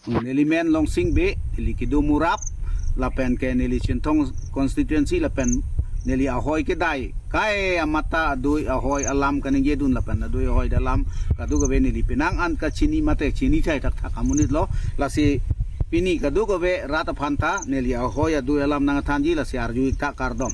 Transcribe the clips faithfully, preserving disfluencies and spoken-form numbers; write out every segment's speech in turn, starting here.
Neli men Longsing Bey, neli kedo Murap, lapen ke neli Chinthong constituency, lapen neli ahoi kedai kai amata adui ahoi alam kaningje dun, lapen adui ahoi alam kadokave neli penang an kachini mate chini chai thakthak amonit lo. Lasi pini kadokave rat aphan ta neli ahoi adui alam nangthanji, lasi arju ik tha, kardom.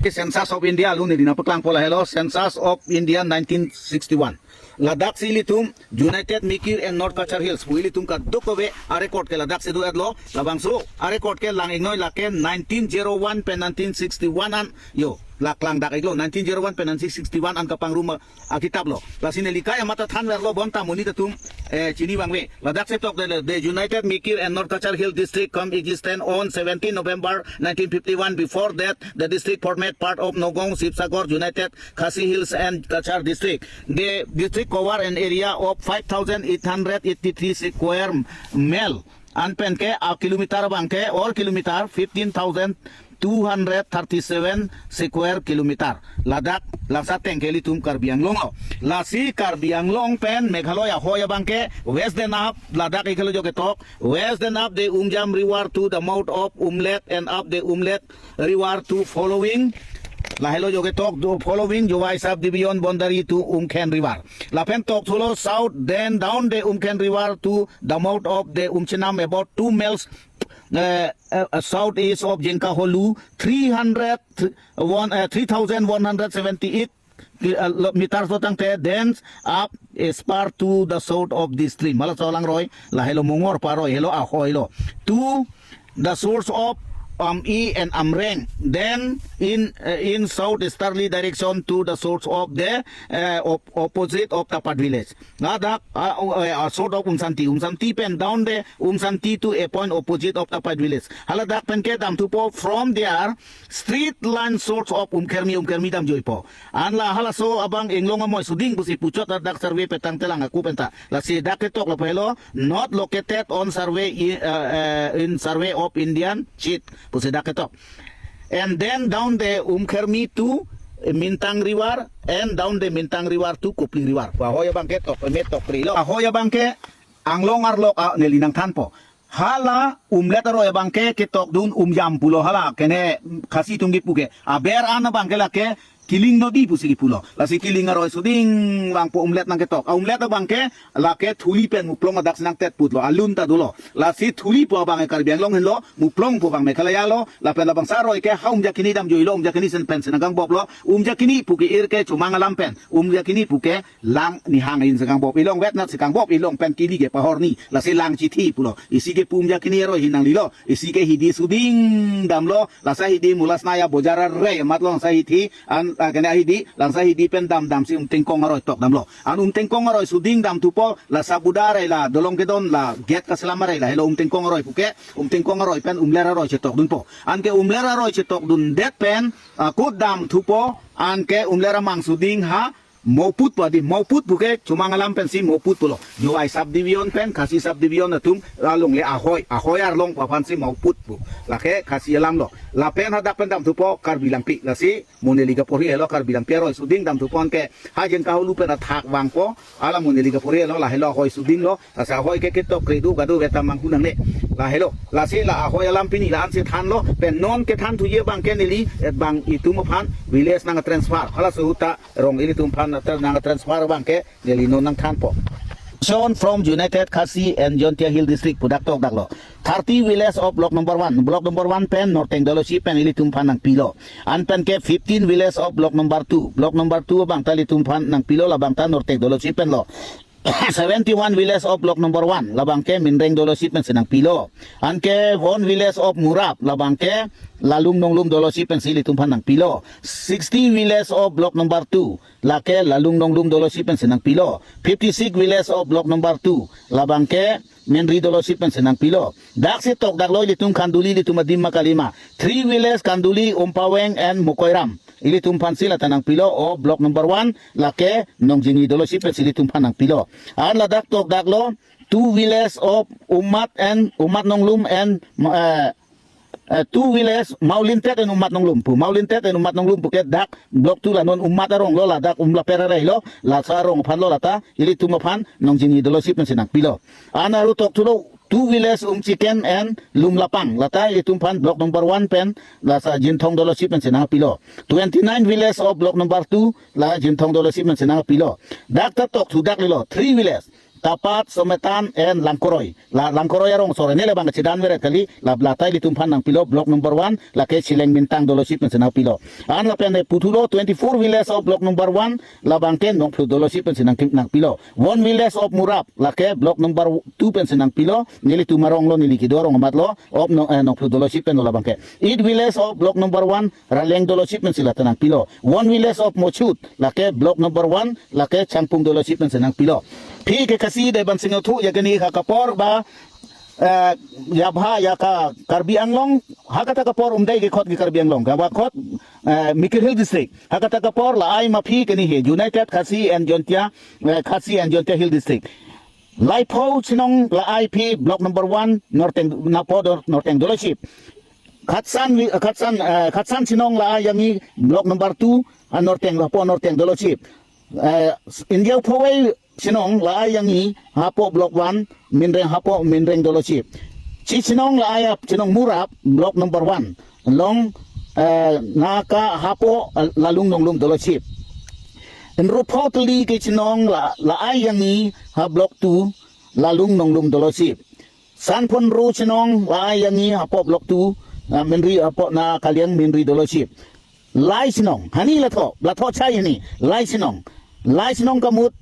Ke Census of India along neli nangpaklangpo, lahelo Census of India nineteen sixty-one. Ladak si ilitum United Mikir and North Cachar Hills pu ilitum kadokave arecord ke ladak si do-etlo. Labangso arecord ke lang-iknoi, lake nineteen zero one pen nineteen sixty-one an, yo, la klang dak-iklo, nineteen zero one pen nineteen sixty-one an kapangrum akitap lo. Lasi neli kai amata thanverlo, bonta monit atum, eh, chini vangve. Ladak si tok de, the United Mikir and North Cachar Hill District come existence on seventeen November nineteen fifty-one. Before that, the district formed part of Nagaon Sibsagar United Khasi Hills and Cachar District. The district cover an area of five thousand eight hundred eighty-three square mile. An pen ke a kilometer abang ke, or kilometer, fifteen thousand two hundred thirty-seven square kilometer. Ladak langsa ateng ke ilitum Karbi Anglong lo. Lasi Karbi Anglong pen Meghalaya ahoi abang ke, west den up, ladak ikelo jo ketok, west den up the Umjam River to the mouth of Umlet and up the Umlet River to following, lahelo jo ketok, to following Jowai subdivision boundary to Umkhen River. Lapen tok thulo south, then down the Umkhen River to the mouth of the Umchinam, about two miles, uh, uh, southeast of Jengkaholu, three hundred, one, uh, three thousand one hundred seventy-eight ki-, uh, lo-, meters lo tangte, then up a spur to the south of the stream. Hala so langroi, lahelo Mongor paroi, helo ahoi lo. To the source of Am-i and Amreng. Then in, uh, in southeasterly direction to the source of the, uh, op-, opposite of Tapat village. Ladak, uh, uh, uh, source of Umsanti. Umsanti pen down the Umsanti to a point opposite of Tapat village. Haladak pen ke damthupo, from there, straight line source of Umkhermi, Umkhermi damjuipo. An la halaso abang Inglong amoi suding pusi puchot dak survey petang telang aku penta. Lasi dak ketok lapu helo, not located on survey in, uh, uh, in survey of Indian sheet pusi dak ketok. And then down the Umkhermi to, uh, Mintang River, and down the Mintang River to Kopling River. Ahoi abang ketok, me tok pri lo. Ahoi abang ke Anglong arlok a neli nangthanpo. Hala Umlet aroi abang ke ketokdun Umjam pulo, hala kene Khasi atum kipu ke. Aber an abang ke lake Kiling Nodi pusi kipulo. Lasi Kiling aroi suding vangpo Umlet nangketok. A Umlet abang ke lake Thuli pen Muplong adak si nangtet putlo. Alun ta dolo. Lasi Thuli pu abang ke Karbi Anglong henlo, Muplong pu abang Meghalaya lo, lapen labangso aroi ke ha Umjakini damjuilo, Umjakini sen pen si nangkangboplo, Umjakini pu ke-ir ke Chomang alam pen, Umjakini pu ke lang nihang in si kangbop, ilong vet nat si kangbop, ilong pen kili ke pahor ni, lasi Langchithi pulo. Isi ke pu Umjakini aroi hi nanglelo, isi ke hidi suding damlo, lasi hidi mulas naya bojar arei matlo, lasi hithi an, ah, kene hidi, lasi hidi pen dam dam si Umtingkong aroi tok damlo. An Umtingkong aroi suding damthupo, la Sabuda arei, la Dolong Kedon, la Gate Kaslam arei, lahelo Umtingkong aroi puke, Umtingkong aroi pen Umler aroi chetokdunpo. Anke Umler aroi chetokdundet pen, ah, kut damthupo, anke Umler amang suding ha Moput pu adi, Moput puke Chomang alam pensi Moput pulo. Jowai subdivision pen Khasi subdivision atum along le ahoi, ahoi arlong pu aphansi Moput pu. Lake Khasi alam lo. Lapen hadak pen damthupo Karbi Langpi. Lasi mo neli kaporhi helo Karbi Langpi aroi suding damthupo, anke ha Jengkaholu pen athak vangpo. Hala mo neli kaporhi helo, lahelo ahoi suding lo. Lasi ahoi ke ketok kredu kadu veta manghu nangne. Lahelo. Lasi la ahoi alam pini la-an si thanlo. Pen non kethan thuji abang ke neli, eh, bang itum aphan village nangtransfer. Halaso ahut ta rong ilitum aphan nangtransfer abang ke neli non nangthanpo. Shown from United Khasi and Jaintia Hill District pu dak tokdaklo. Thirty village of block number one. Block number one pen Norteng Dolosi pen ilitum aphan nangpilo. An pen ke fifteen village of block number two. Block number two abang ta ilitum aphan nangpilo, labang ta Norteng Dolosi penlo. Seventy-one village of block number one, labang ke Minreng Dolosi pensi nangpilo. Anke one village of Murap, labang ke Lalung Nonglum Dolosi pensi ilitum aphan nangpilo. Sixty village of block number two, lake Lalung Nonglum Dolosi pensi nangpilo. Fifty-six village of block number two, labang ke Menri Dolosi pensi nangpilo. Dak si tokdaklo ilitum Khanduli, ilitum adim ma kalima. Three village Khanduli, Umpaweng and Mokoiram. Ilitum aphansi lata nangpilo, o block number one, lake Nongjingni Dolosi pensi ilitum aphan nangpilo. An ladak tokdaklo, two village of Ummat and Ummat Nonglum and, eh, eh, two village Maulintet and Ummat Nonglum pu. Maulintet and Ummat Nonglum puke dak block two la non Ummat arong lo, ladak Umlaper arei lo, laso arong aphan lo lata, ilitum aphan Nongjingni Dolosi pensi nangpilo. An aru tokthulo, two village Umchiken and Lumlapang, lata ilitum aphan block number one pen lasa Jinthong Dolosip pensi nangpilo. Twenty-nine village of block number two la Jinthong Dolosip pensi nangpilo. Dak ta tok thudak lilo, three village, Tapat, Sometan and Langkoroi. La Langkoroi arong sore ne le bang chidan veret kali, la lata ilitum aphan nangpilo block number one, lake Chileng Mintang Dolosip pensi nangpilo. An lapen le puthulo twenty-four village of block number one, labangke Nongphlut Dolosip pensi nang nangpilo. One village of Murap, lake block number two pensi nangpilo, nelitum arong lo, neli kedo arong amat lo, of Nong, eh, Nongphlut Dolosip pen lo labangke. Eight village of block number one, Raleng Dolosip pensi lata nangpilo. One village of Mochut, lake block number one, lake Changpung Dolosip pensi nangpilo. Aphi ke kasi de ban singothu ya keni ha kapor ba, eh, ya bha ya ka Karbi Anglong, ha kata kapor umdai ke khot ke Karbi Anglong, ka ba khot, eh, Mikir Hill District. Ha kata kapor la ai ma aphi keni he, United Khasi and Jaintia, eh, Khasi and Jaintia Hill District. Laipho chenong la ai aphi block number one, Norteng, napo Nor-, Norteng Dolosip. Khatsan wi-, Khatsan, eh, Khatsan chenong la ai yangi block number two, a Norteng, hapo Norteng Dolosip. Eh, India Phowai chenong la ai yangi hapo block one, Minreng, hapo Minreng Dolosip. Chi chenong la ai ap chenong Murap block number one. Long, eh, naka hapo, eh, Lalung Nonglum Dolosip. Inrupho teli ke chenong la, la ai yangi ha block two, Lalung Nonglum Dolosip. Sanphonro chenong la ai yangi hapo block two, na Minri, hapo na Kaliang Minri Dolosip. Lai chenong, hani latho, latho chai hani, lai chenong. Lai chenong kamut,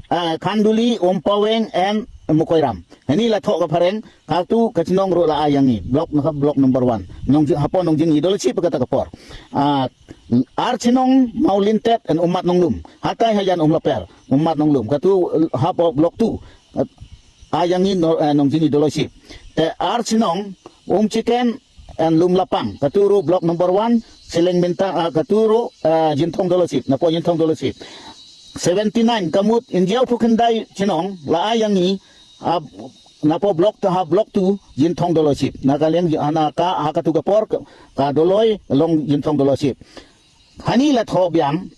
ah, Khanduli, Umpaweng and Mukoiram. Hani latho kaphareng, katu kachenong ro la ai yangi, block na block number one. Nongjing, hapo Nongjing Dolosip kata kapor. Ah, ar chenong Maulintet and Ummat Nonglum. Hatai hajan Umlaper, Ummat Nonglum. Katu hapo block two. Ah, ai yangi no, eh, Nongjing Dolosip. Te ar chenong Umchiken and Lumlapang. Katu ro block number one, Chileng Mintang, ah, katu ro, ah, Jinthong Dolosip, napo Jinthong Dolosip. Seventy-nine kamut India Phukindai chenong la ai yangi, ah, napo block ta ha block two, Jinthong Dolosip. Na Kaliang ji-, ana ka, ha katu kapor ka, ka Doloi long Jinthong Dolosip. Hani latho biang,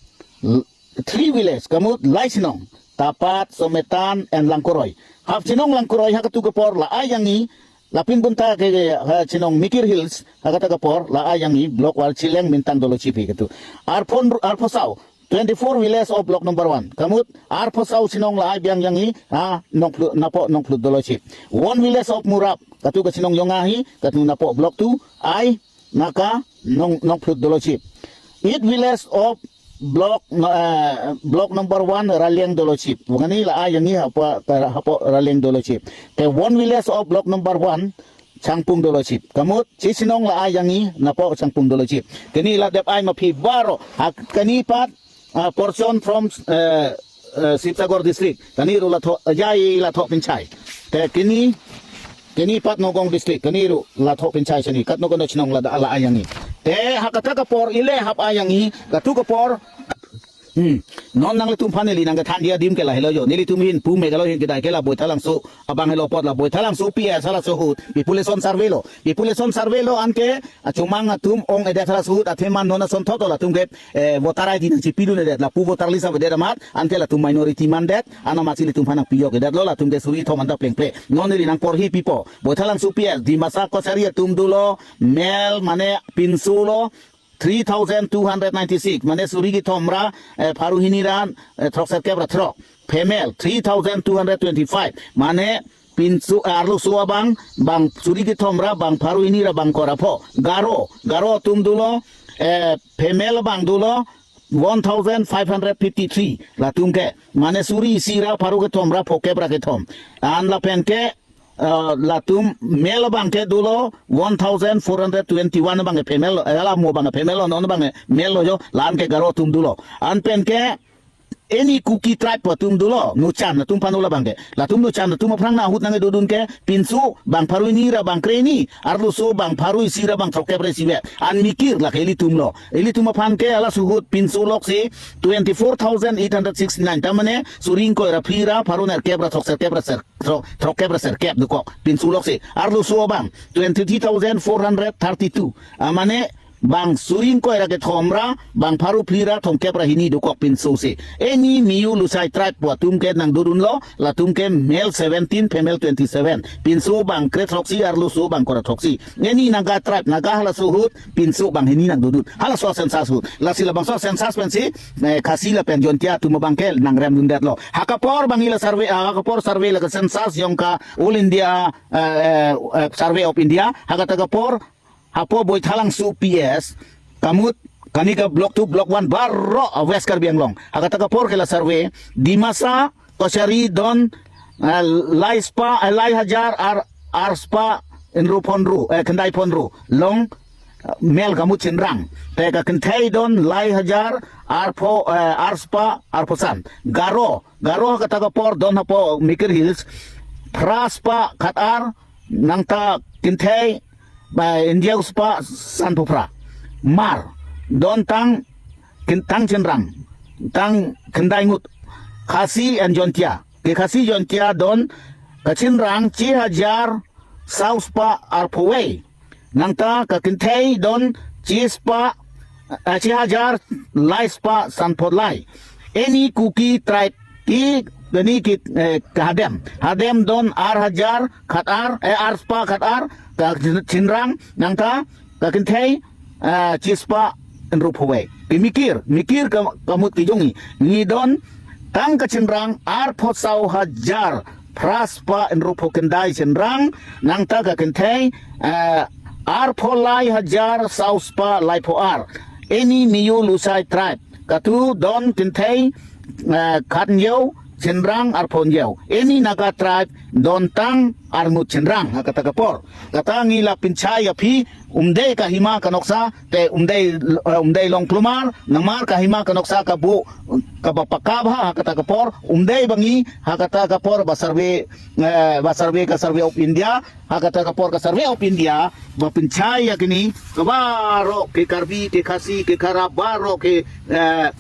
l-, three village, kamut lai chenong, Tapat, Sometan and Langkoroi. Hap chenong Langkoroi ha katu kapor la ai yangi, lapin bunta ke, ke, ha chenong Mikir Hills ha kata kapor la ai yangi block wal Chileng Mintang Dolosip he katu. Arphon, arphosau, twenty-four village of block number one. Kamut arphosau chenong la ai biang yangi, ha, Nongphlut, napo Nongphlut Dolosip. One village of Murap, katu kachenong yonga hi, katu napo block two, ai naka Nong, Nongphlut Dolosip. Eight village of block, eh, block number one, Raleng Dolosip. Bukani la ai yangi hapo, hapo Raleng Dolosip. Te one village of block number one, Changpung Dolosip. Kamut, chi chenong la ai yangi, napo Changpung Dolosip. Keni la dep ai ma aphi baro, ha keni pat, ah, portion from, eh, eh, Sibsagar district. Kani ro latho, eh, jai latho pinchai. Te keni, keni pat Nagaon district. Kani ro latho pinchai seni. Kat Nagaon chenong la da la ai yangi. Te ha kata kapor ile hap ai yangi. Katu kapor. Hmm. Non nanglitum aphan neli nangkethan dia adim ke lahelo jo. Nelitum hin pu Meghalaya ahin kedai ke la Boithalangso abang helo apot la Boithalangso P S halaso ahut population survey lo. Population survey lo anke achomang atum ong-edet halaso ahut athema non asonthot latum ke, eh, voter I D nangchipidun-edet, lapu voter list avedet amat anke latum minority mandet, ana masi ilitum aphan nangpijok-edet lo, latum ke suri kethom anta plengple. Non neli nangporhi pipo. Boithalangso P S, Dimasa Kachari atum dolo, male mane pinso lo, three thousand two hundred ninety-six, mane suri kethom ra, eh, pharo hini ra, eh, throkserkep ra throk. Female, three thousand two hundred twenty-five, mane pinso, eh, arloso abang, bang suri kethom ra, bang pharo hini ra, bang kora pho. Garo, Garo atum dolo, eh, female abang dolo, one thousand five hundred fifty-three, latum ke, mane suri isi ra, pharo kethom ra, phokep ra kethom. An lapen ke, eh, latum male abang ke dolo one thousand four hundred twenty-one abang ke female, eh, alamo abang ke female lo, non abang ke male lo jo, la-an ke Garo atum dolo. Anpen ke any Kuki tribe atum dolo, Nuchan atum aphan dolo abang ke. Latum Nuchan atum aphrang ahut nangkedodun ke pinso bang pharo hini ra bang kre-hini, arloso bang pharo isi ra bang throkkep ra isivet. An Mikir lake ilitum lo. Ilitum aphan ke halaso ahut pinso loksi twenty-four thousand eight hundred sixty-nine. Ta mane suri ingkoi ra phli ra pharo nerkep ra throkserkep ra ser throk, throkkep ra serkep dokok pinso loksi. Arloso abang twenty-three thousand four hundred thirty-two. Ah, mane Bang suri ingkoi ra kethom ra, bang pharo phli ra thomkep ra hini dokok pinso si. Eni Miyu Lusai tribe pu atum ke nangdodunlo, latum ke male seventeen, female twenty-seven. Pinso bang kre throksi arloso bang kora throksi. Eni Naga tribe, Naga halaso ahut, pinso bang hini nangdodun. Halaso census ahut. Lasi labangso census pensi, eh, Khasi lapen Jaintia atum abang ke nangremdundetlo. Ha kapor bang ila survey, ah, ha kapor survey la ka census jong ka All India, eh, eh, eh, Survey of India. Ha kata kapor, hapo Boithalangso P S, Kamut, Kanika Block two, Block one, baroh, ah, West Karbi Anglong. Ha kata kapor ke la survey, Dimasa, Kachari, don, ah, lai spa, ah, lai hajar, ar, ar spa, inru phonru, eh, khyndai phonru, long, ah, male Kamut Chinrang. Te ka Kynthei don, lai hajar, ar pho, eh, ar spa, ar pho san. Garo, Garo ha kata kapor don hapo Mikir Hills, phra spa khat ar, nangta Kynthei, ba India spa san pho phra. Hmar, don tang, kin-, tang Chinrang, tang khyndai ngut. Khasi and Jaintia. Ke Khasi Jaintia don, ka Chinrang chi hajar saw spa ar pho vei. Nangta ka Kynthei don chi spa, eh, chi hajar lai spa san pho lai. Eni Kuki tribe ki, eni ki, eh, ka Hadem. Hadem don ar hajar khat ar, eh, ar spa khat ar, ka Chin-, Chinrang, nangta ka Kynthei, eh, chi spa inru pho vei. Ke Mikir, Mikir ka, Kamut kijongji. Nidon tang ka Chinrang ar pho saw hajar phra spa inru pho khyndai Chinrang, nangta ka Kynthei, eh, ar pho lai hajar saw spa lai pho ar. Eni Miyu Lusai tribe. Katu don Kynthei, eh, khat-njeu, Chinrang ar pho-njeu. Eni Naga tribe don tang ar ngut Chinrang ha kata kapor. Kata ngi la pinchai aphi, umdei kahima kanoksa, te umdei, eh, umdei long klumar, namar kahima kanoksa kabu, kaba pakabha ha kata kapor, umdei bang ngi ha kata kapor ba survey, eh, ba survey ka Survey of India, ha kata kapor ka Survey of India, ba pinchai ya kini, kabaroh ke Karbi, ke Khasi, ke Khara, baroh ke, eh,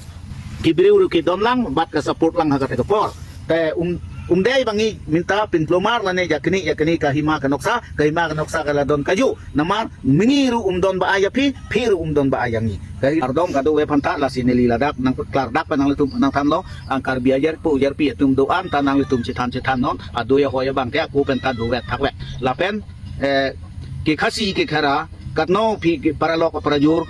ke Bru ke donlang, bat ka support lang ha kata kapor. Te um, umdei bang ngi minta pinplomar lane ya kini, ya kini kahima kanoksa, kahima kanoksa ka la don kaju. Namar, mini ru umdon ba-ai aphi, phi ru umdon ba-ai ya ngi. Kari ardom kado ve phanta lasi neli ladak nangklardak pen nanglitum nangthanlo, ang Karbi ajar pu ajar pi atum do-an ta nanglitum chethan chethan non, ado ya ho ya bang ke ako pen ta do vet thak vet. Lapen, eh, ke Khasi ke Khara, katno phi ke paralok parajur,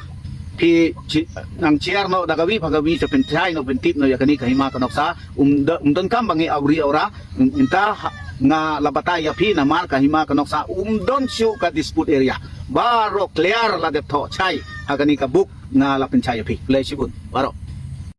phi chi-, nang chiar no dagavi phagavi sa pen chai no pen tip no ya kani kahima kanoksa, um do-, umdon kam bang ngi auri aura, um, inta ha-, nga la batai ya phi namar kahima kanoksa, umdon shu ka dispute area. Baroh clear la det tho chai, ha kani kabuk nga la pinchai ya phi. Lei sibun, baroh.